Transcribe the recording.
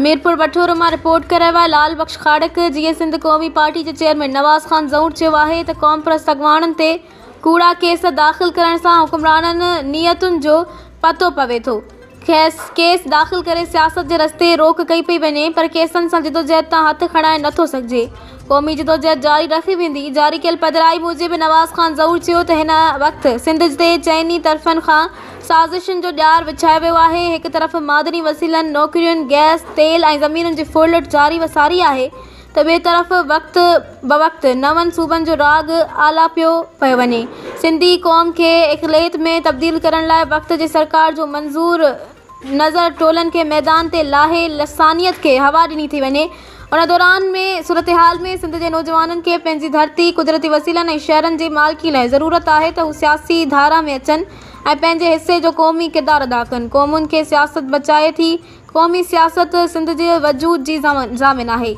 ميرپور بٺورو مان رپورٽ ڪري رهيو آهي لال بخش خاڙڪ جيئي سنڌ قومي پارٽي جي چيئرمين نواز خان زئور چيو آهي ته قومپرست اڳواڻن تي ڪوڙا ڪيس داخل ڪرڻ سان حڪمرانن نيتن جو پتو پوي ٿو کيس ڪيس داخل ڪري سياست جي رستي روڪ ڪئي پئي وڃي پر ڪيسن سان جدوجهد تان هٿ کڻائي نٿو سگهجي قومي جدوجهد جاري رکي ويندي جاري ڪيل پڌرائي موجب نواز خان زئور چيو ته هن وقت سنڌ تي چئني طرفن کان سازشن جو ڄار وڇايو ويو آهي هڪ طرف معدني وسيلن نوڪرين گئس تيل ۽ زمينن جي ڦرلٽ جاري و ساري آهي ته ٻئي طرف وقت بوقت نون صوبن جو راڳ آلاپيو پيو وڃي. سنڌي قوم کي اقليت ۾ تبديل ڪرڻ لاء وقت جي سرڪار جو منظور نظر ٽولن کي ميدان تي لاهي لسانيت کي هوا ڏني ٿي وڃي. ان دوران ۾ صورتحال ۾ سنڌ جي نوجوانن کي پنهنجي ڌرتي، قدرتي وسيلن ۽ شهرن جي مالڪي لاء ضرورت آهي ته هو سياسي ڌارا ۾ اچن ۽ پنهنجي حصي جو قومي ڪردار ادا ڪن. قومن کي سياست بچائي ٿي. قومي سياست سنڌ جي وجود جي ضامن آهي.